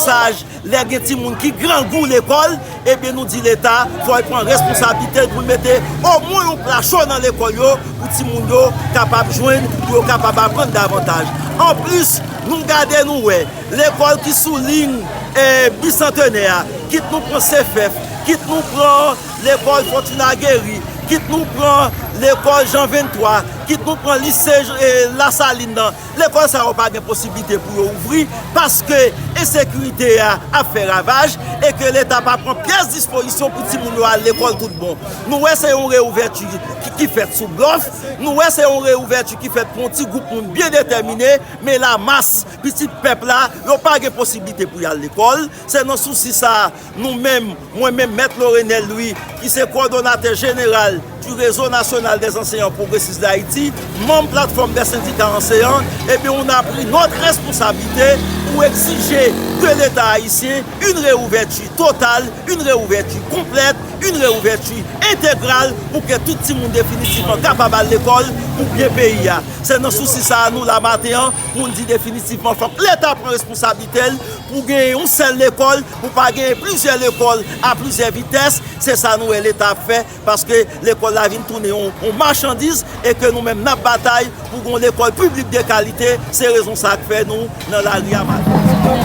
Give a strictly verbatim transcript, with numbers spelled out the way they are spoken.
Saj, lè gen timoun ki grangou lekòl, ebyen nou di Leta fò l pran responsablite l pou l mete omwen yon pla cho nan lekòl yo pou timoun yo kapab jwenn, pou yo kapab aprann davantaj. Anplis, nou gade nou wè, lekòl ki sou liy e, Bisantenè a, kit nou pran Sefèf, kit nou pran lekòl Fortuna Guéry, kit nou pran lekòl Jan venntwa, kit nou pran lise e, Lasalin nan, lekòl sa yo pa gen posiblite pou yo ouvri paske ensekirite a ap fè ravaj e ke Leta pa pran pyès dispozisyon pou timoun yo al lekòl tout bon. Nou wè se yon reouvèti ki, ki fèt sou blòf, nou wè se yon reouvèti ki fèt pou yon ti gwoup moun byen detèmine, men lamas pitit pèp la, yo pa gen posiblite pou y al lekòl. Se nan sousi sa a, nou menm, mwen menm, Mèt Lorenel Louis, ki se kowòdonatè jeneral du Réseau National des Enseignants Progressistes d'Haïti, manm Plateforme des Syndicats Enseignants, eh bien, on a pris notre responsabilité pour exiger de l'État haïtien une réouverture totale, une réouverture complète, une réouverture intégrale pour que tout timoun définitivement capable à l'école pour bien pays. C'est dans ce souci ça nous la matin, hein, pour dire définitivement, faut que l'État prend responsabilité pour gagner une seule école, pour pas gagner plusieurs écoles à plusieurs vitesses. C'est ça nous, l'État fait, parce que l'école la vin tourner en, en marchandise et que nous-mêmes, nous bataille pour une école publique de qualité. C'est raison ça que fait nous dans la rue à matin.